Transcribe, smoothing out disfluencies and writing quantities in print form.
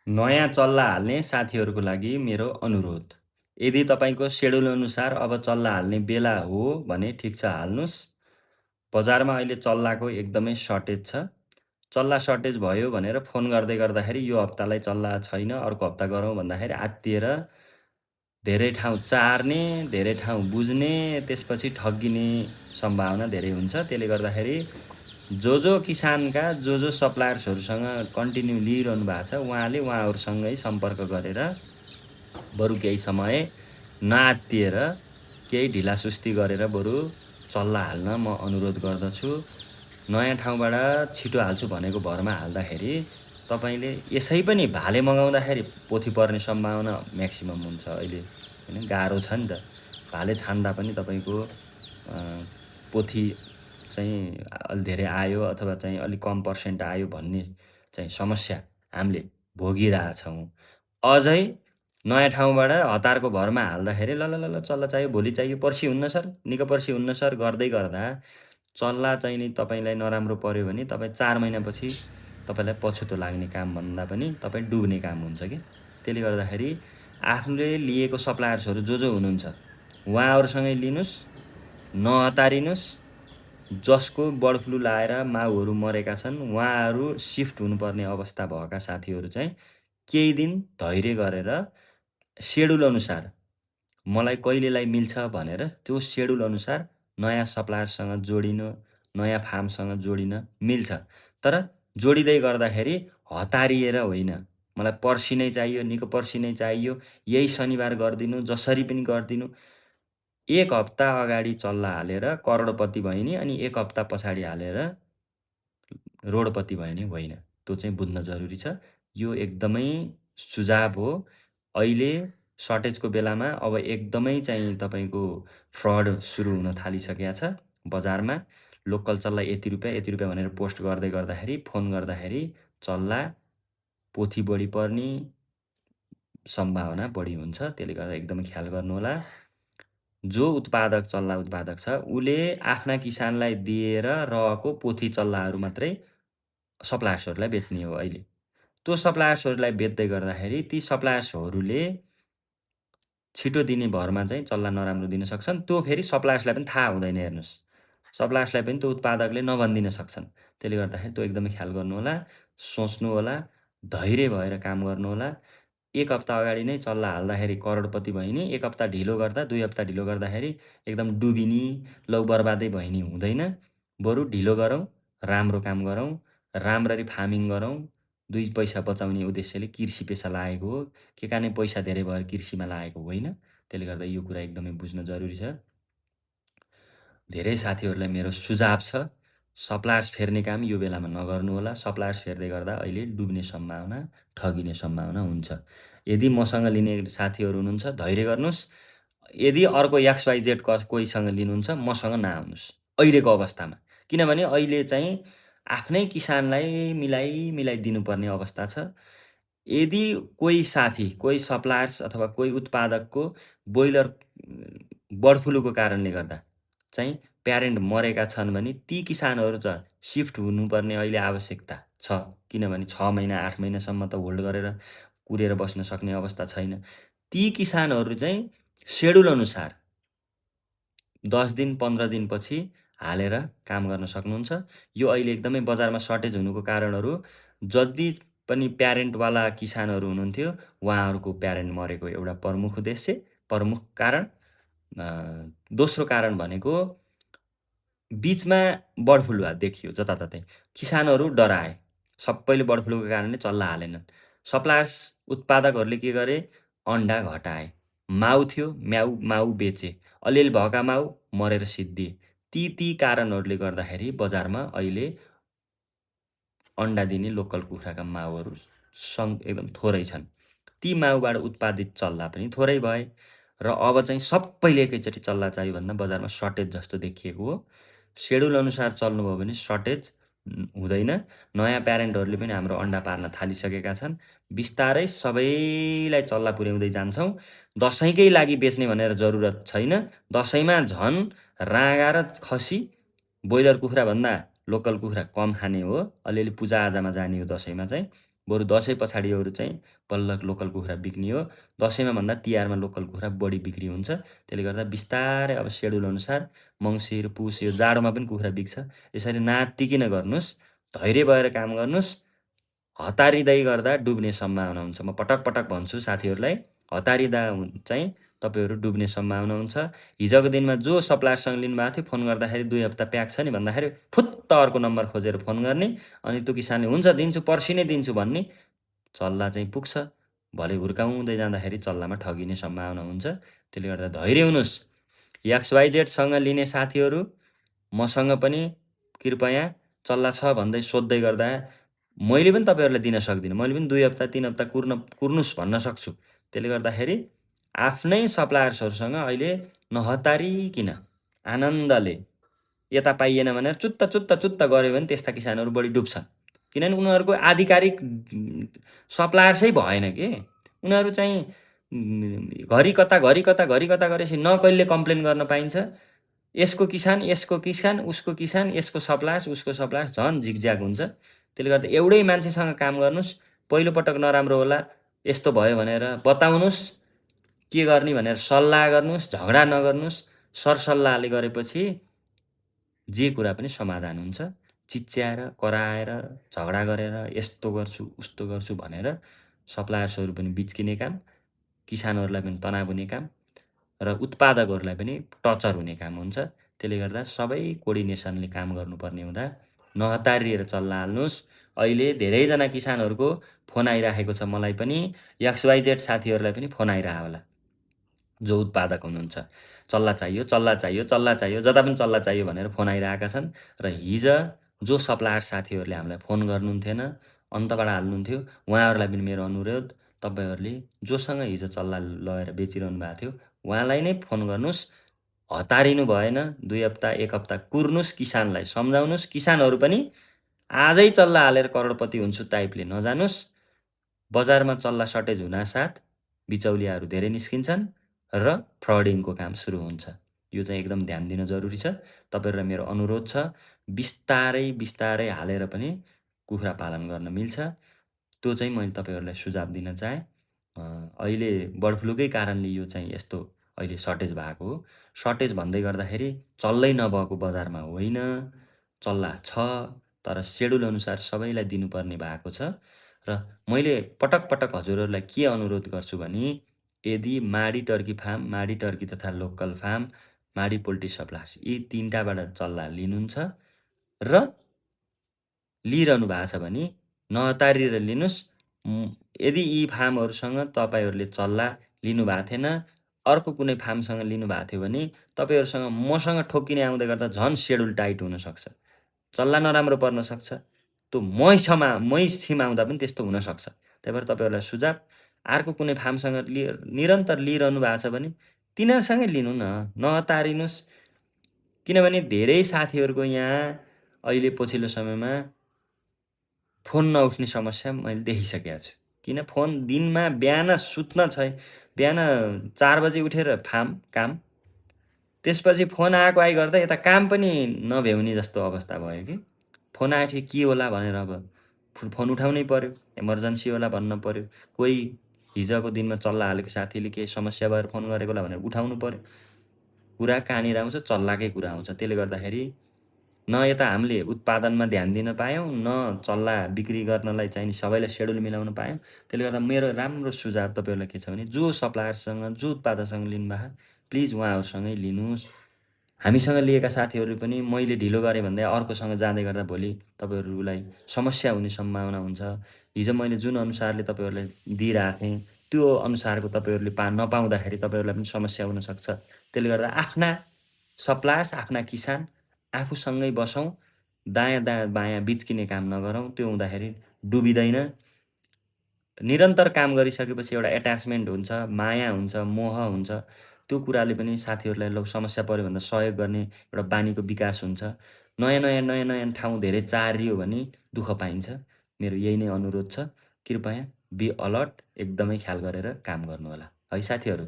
नयाँ चल्ला हाल्ने साथीहरूको लागि मेरो अनुरोध। यदि तपाईँको सेड्युल अनुसार अब चल्ला हाल्ने बेला हो भने ठिक छ हाल्नुहोस्। बजारमा अहिले चल्लाको एकदमै सर्टेज छ। चल्ला सर्टेज भयो भनेर फोन गर्दै गर्दाखेरि यो हप्तालाई चल्ला छैन, अर्को हप्ता गरौँ भन्दाखेरि आत्तिएर धेरै ठाउँ चार्ने, धेरै ठाउँ बुझ्ने, त्यसपछि ठगिने सम्भावना धेरै हुन्छ। त्यसले गर्दाखेरि जो किसानका जो सप्लायर्सहरूसँग कन्टिन्यू लिइरहनु भएको छ उहाँहरूसँगै सम्पर्क गरेर बरु केही समय नआत्तिएर केही ढिलासुस्ती गरेर बरु चल्ला हाल्न म अनुरोध गर्दछु। नयाँ ठाउँबाट छिटो हाल्छु भनेको भरमा हाल्दाखेरि तपाईँले यसै पनि भाले मगाउँदाखेरि पोथी पर्ने सम्भावना म्याक्सिमम हुन्छ अहिले हैन, गाह्रो छ नि त। भाले छान्दा पनि तपाईँको पोथी चाहिँ अलि धेरै आयो अथवा चाहिँ अलिक कम पर्सेन्ट आयो भन्ने चाहिँ समस्या हामीले भोगिरहेछौँ। अझै नयाँ ठाउँबाट हतारको भरमा हाल्दाखेरि ल ल ल ल चल्ला चाहियो, भोलि चाहियो, पर्सि हुन्न सर, निको पर्सि हुन्न सर गर्दै गर्दा चल्ला चाहिँ नि तपाईँलाई नराम्रो पर्यो भने तपाईँ 4 महिनापछि तपाईँलाई पछुतो लाग्ने कामभन्दा पनि तपाईँ डुब्ने काम हुन्छ कि। त्यसले गर्दाखेरि आफूले लिएको सप्लायर्सहरू जो हुनुहुन्छ उहाँहरूसँगै लिनुहोस्, नहतारिनुहोस्। जसको बर्ड फ्लू लाएर माउहरू मरेका छन् उहाँहरू सिफ्ट हुनुपर्ने अवस्था भएका साथीहरू चाहिँ केही दिन धैर्य गरेर सेड्युल अनुसार मलाई कहिलेलाई मिल्छ भनेर त्यो सेड्युल अनुसार नयाँ सप्लायरसँग जोडिन, नयाँ फार्मसँग जोडिन मिल्छ। तर जोडिँदै गर्दाखेरि हतारिएर होइन, मलाई पर्सि नै चाहियो, निको पर्सि नै चाहियो, यही शनिबार गरिदिनु, जसरी पनि गरिदिनु। 1 हप्ता अगाडि चल्ला हालेर करोडपति भएँ नि अनि 1 हप्ता पछाडि हालेर रोडपति भयो नि होइन। त्यो चाहिँ बुझ्न जरुरी छ। यो एकदमै सुझाव हो। अहिले सर्टेजको बेलामा अब एकदमै चाहिँ तपाईँको फ्रड सुरु हुन थालिसकेको छ बजारमा। लोकल चल्ला यति रुपियाँ भनेर पोस्ट गर्दै गर्दाखेरि, फोन गर्दाखेरि चल्ला पोथी बढी पर्ने सम्भावना बढी हुन्छ। त्यसले गर्दा एकदमै ख्याल गर्नुहोला। जो उत्पादक चल्ला उत्पादक छ उसले आफ्ना किसानलाई दिएर रहेको पोथी चल्लाहरू मात्रै सप्लायर्सहरूलाई बेच्ने हो अहिले। त्यो सप्लायर्सहरूलाई बेच्दै गर्दाखेरि ती सप्लायर्सहरूले छिटो दिने भरमा चाहिँ चल्ला नराम्रो दिन सक्छन्। त्यो फेरि सप्लायर्सलाई पनि थाहा हुँदैन हेर्नुहोस्। सप्लायर्सलाई पनि त्यो उत्पादकले नभनिदिन सक्छन्। त्यसले गर्दाखेरि त्यो एकदमै ख्याल गर्नुहोला, सोच्नुहोला, धैर्य भएर काम गर्नुहोला। 1 हप्ता अगाडि नै चल्ला हाल्दाखेरि करोडपति भइने, 1 हप्ता ढिलो गर्दा, 2 हप्ता ढिलो गर्दाखेरि एकदम डुबिने, लौ बर्बादै भइने हुँदैन। बरु ढिलो गरौँ, राम्रो काम गरौँ, राम्ररी फार्मिङ गरौँ, 2 पैसा बचाउने उद्देश्यले कृषि पेसा लागेको हो। के काने पैसा धेरै भएर कृषिमा लागेको होइन। त्यसले गर्दा यो कुरा एकदमै बुझ्न जरुरी छ। धेरै साथीहरूलाई मेरो सुझाव छ, सप्लायर्स फेर्ने काम यो बेलामा नगर्नुहोला। सप्लायर्स फेर्दै गर्दा अहिले डुब्ने सम्भावना, ठगिने सम्भावना हुन्छ। यदि मसँग लिने साथीहरू हुनुहुन्छ धैर्य गर्नुहोस्। यदि अर्को XYZ कोहीसँग लिनुहुन्छ मसँग नआउनुहोस् अहिलेको अवस्थामा। किनभने अहिले चाहिँ आफ्नै किसानलाई मिलाई दिनुपर्ने अवस्था छ। यदि कोही साथी, कोही सप्लायर्स अथवा कोही उत्पादकको ब्रोइलर बर्ड फ्लूको कारणले गर्दा चाहिँ प्यारेन्ट मरेका छन् भने ती किसानहरू चाहिँ सिफ्ट हुनुपर्ने अहिले आवश्यकता छ। किनभने 6 महिना 8 महिनासम्म त होल्ड गरेर कुरेर बस्न सक्ने अवस्था छैन। ती किसानहरू चाहिँ सेड्युल अनुसार 10 दिन 15 दिनपछि हालेर काम गर्न सक्नुहुन्छ। यो अहिले एकदमै बजारमा सर्टेज हुनुको कारणहरू जति पनि प्यारेन्टवाला किसानहरू हुनुहुन्थ्यो उहाँहरूको प्यारेन्ट मरेको एउटा प्रमुख कारण। दोस्रो कारण भनेको बीचमा बर्ड फ्लू देखियो जताततै। किसानहरू डराए। सबैले बर्ड फ्लूको कारणले चल्ला हालेनन्। सप्लायर्स उत्पादकहरूले के गरे? अन्डा घटाए। माउ थियो, माउ बेचे। अलिअलि भएका माउ मरेर सिद्धिए। ती कारणहरूले गर्दाखेरि बजारमा अहिले अन्डा दिने लोकल कुखुराका माउहरू एकदम थोरै छन्। ती माउबाट उत्पादित चल्ला पनि थोरै भए र अब चाहिँ सबैले एकैचोटि चल्ला चाहियो भन्दा बजारमा सर्टेज जस्तो देखिएको हो। सेड्युल अनुसार चल्नुभयो भने सर्टेज हुँदैन। नयाँ प्यारेन्टहरूले पनि हाम्रो अन्डा पार्न थालिसकेका छन्। बिस्तारै सबैलाई चल्ला पुर्याउँदै जान्छौँ। दसैँकै लागि बेच्ने भनेर जरुरत छैन। दसैँमा झन् राँगा र खसी, ब्रोइलर कुखुराभन्दा लोकल कुखुरा कम खाने हो। अलिअलि पूजाआजामा जाने हो दसैँमा चाहिँ। बरु दसैँ पछाडिहरू चाहिँ बल्ल लोकल कुखुरा बिक्ने हो। दसैँमा भन्दा तिहारमा लोकल कुखुरा बढी बिक्री हुन्छ। त्यसले गर्दा बिस्तारै अब सेड्युल अनुसार मङ्सिर, पुस यो जाडोमा पनि कुखुरा बिक्छ। यसरी नात्तिकिन गर्नुहोस्, धैर्य भएर काम गर्नुहोस्। हतारिँदै गर्दा डुब्ने सम्भावना हुन्छ। म पटक-पटक भन्छु साथीहरूलाई, हतारिँदा चाहिँ तपाईँहरू डुब्ने सम्भावना हुन्छ। हिजोको दिनमा जो सप्लायरसँग लिनुभएको थियो, फोन गर्दाखेरि 2 हप्ता प्याक छ नि भन्दाखेरि फुत्त अर्को नम्बर खोजेर फोन गर्ने, अनि त्यो किसानले हुन्छ दिन्छु, पर्सि नै दिन्छु भन्ने, चल्ला चाहिँ पुग्छ। भरे हुर्काउँदै जाँदाखेरि चल्लामा ठगिने सम्भावना हुन्छ। त्यसले गर्दा धैर्य हुनुहोस्। XYZ सँग लिने साथीहरू, मसँग पनि कृपया चल्ला छ भन्दै सोध्दै गर्दा मैले पनि तपाईँहरूलाई दिन सक्दिनँ। मैले पनि 2 हप्ता 3 हप्ता कुर्नुस् भन्न सक्छु। त्यसले गर्दाखेरि आफ्नै सप्लायर्सहरूसँग अहिले नहतारिकन आनन्दले यता पाइएन भनेर चुत्त गऱ्यो भने त्यस्ता किसानहरू बढी डुब्छन्। किनभने उनीहरूको आधिकारिक सप्लायर्सै भएन के। उनीहरू चाहिँ घरि कता गरेपछि न कहिले कम्प्लेन गर्न पाइन्छ। यसको किसान, उसको किसान, यसको सप्लायर्स, उसको सप्लायर्स झन् झिकझ्याक हुन्छ। त्यसले गर्दा एउटै मान्छेसँग काम गर्नुहोस्। पहिलोपटक नराम्रो होला, यस्तो भयो भनेर बताउनुहोस्। के गर्ने भनेर सल्लाह गर्नुहोस्, झगडा नगर्नुहोस्। सरसल्लाहले गरेपछि जे कुरा पनि समाधान हुन्छ। चिच्याएर, कराएर, झगडा गरेर यस्तो गर्छु, उस्तो गर्छु भनेर सप्लायर्सहरू पनि बिच्किने काम, किसानहरूलाई पनि तनाव हुने काम र उत्पादकहरूलाई पनि टचर हुने काम हुन्छ। त्यसले गर्दा सबै कोर्डिनेसनले काम गर्नुपर्ने हुँदा नहतारिएर चल्ला हाल्नुहोस्। अहिले धेरैजना किसानहरूको फोन आइराखेको छ मलाई पनि, XYZ साथीहरूलाई पनि फोन आइरहेको होला, जो उत्पादक हुनुहुन्छ। चल्ला चाहियो, जता पनि चल्ला चाहियो भनेर फोन आइरहेका छन्। र हिजो जो सप्लायर साथीहरूले हामीलाई फोन गर्नुहुन्थेन, अन्तबाट हाल्नुहुन्थ्यो, उहाँहरूलाई पनि मेरो अनुरोध, तपाईँहरूले जोसँग हिजो चल्ला लगेर बेचिरहनु भएको थियो, उहाँलाई नै फोन गर्नुहोस्। हतारिनु भएन, 2 हप्ता 1 हप्ता कुर्नुहोस्, किसानलाई सम्झाउनुहोस्। किसानहरू पनि आजै चल्ला हालेर करोडपति हुन्छु टाइपले नजानुहोस्। बजारमा चल्ला सर्टेज हुनासाथ बिचौलियाहरू धेरै निस्किन्छन् र फ्रडिङको काम सुरु हुन्छ। यो चाहिँ एकदम ध्यान दिन जरुरी छ। तपाईँहरूलाई मेरो अनुरोध छ, बिस्तारै हालेर पनि कुखुरा पालन गर्न मिल्छ। त्यो चाहिँ मैले तपाईँहरूलाई सुझाव दिन चाहेँ। अहिले बर्ड फ्लूकै कारणले यो चाहिँ यस्तो अहिले सर्टेज भएको हो। सर्टेज भन्दै गर्दाखेरि चल्लै नभएको बजारमा होइन, चल्ला छ, तर सेड्युल अनुसार सबैलाई दिनुपर्ने भएको छ। र मैले पटक हजुरहरूलाई के अनुरोध गर्छु भने, यदि माडी टर्की फार्म, माडी टर्की तथा लोकल फार्म, माडी पोल्ट्री सप्लायर्स यी 3टाबाट चल्ला लिनुहुन्छ र लिइरहनु भएको छ भने नहतारिएर लिनुहोस्। यदि यी फार्महरूसँग तपाईँहरूले चल्ला लिनुभएको थिएन, अर्को कुनै फार्मसँग लिनुभएको थियो भने तपाईँहरूसँग मसँग ठोक्किने आउँदै गर्दा झन् सेड्युल टाइट हुनसक्छ। चल्ला नराम्रो पर्न सक्छ। त्यो मैछिम आउँदा पनि त्यस्तो हुनसक्छ। त्यही भएर तपाईँहरूलाई सुझाव, अर्को कुनै फार्मसँग निरन्तर लिइरहनु भएको छ भने तिनीहरूसँगै लिनु न, नहतारिनुहोस्। किनभने धेरै साथीहरूको यहाँ अहिले पछिल्लो समयमा फोन नउठ्ने समस्या मैले देखिसकेको छु। किन फोन दिनमा बिहान सुत्न बिहान 4 बजे उठेर काम, त्यसपछि फोन आइ गर्दा यता काम पनि नभ्याउने जस्तो अवस्था भयो कि। फोन आएपछि के होला भनेर अब फोन उठाउनै पर्यो, इमर्जेन्सी होला भन्न पर्यो। कोही हिजोको दिनमा चल्ला हालेको साथीले केही समस्या भएर फोन गरेको होला भनेर उठाउनु पर्यो। कुरा कहाँनिर आउँछ? चल्लाकै कुरा आउँछ। त्यसले गर्दाखेरि न यता हामीले उत्पादनमा ध्यान दिन पायौँ, न चल्ला बिक्री गर्नलाई चाहिँ सबैलाई सेड्युल मिलाउन पायौँ। त्यसले गर्दा मेरो राम्रो सुझाव तपाईँहरूलाई के छ भने, जो सप्लायरसँग, जो उत्पादकसँग लिनुभएको, प्लिज उहाँहरूसँगै लिनुहोस्। हामीसँग लिएका साथीहरू पनि मैले ढिलो गरेँ भन्दै अर्कोसँग जाँदै गर्दा भोलि तपाईँहरूलाई समस्या हुने सम्भावना हुन्छ। हिजो मैले जुन अनुसारले तपाईँहरूलाई दिइरहेको थिएँ, त्यो अनुसारको तपाईँहरूले नपाउँदाखेरि तपाईँहरूलाई पनि समस्या हुनसक्छ। त्यसले गर्दा आफ्ना सप्लायर्स, आफ्ना किसान आफूसँगै बसौँ, दायाँ बायाँ बिच्किने काम नगरौँ। त्यो हुँदाखेरि डुबिँदैन। निरन्तर काम गरिसकेपछि एउटा एट्याचमेन्ट हुन्छ, माया हुन्छ, मोह हुन्छ। त्यो कुराले पनि साथीहरूलाई समस्या पऱ्यो भन्दा सहयोग गर्ने एउटा बानीको विकास हुन्छ। नयाँ ठाउँ धेरै चारियो भने दुःख पाइन्छ। मेरो यही नै अनुरोध छ। कृपया बी अलर्ट, एकदमै ख्याल गरेर काम गर्नुहोला है साथीहरू।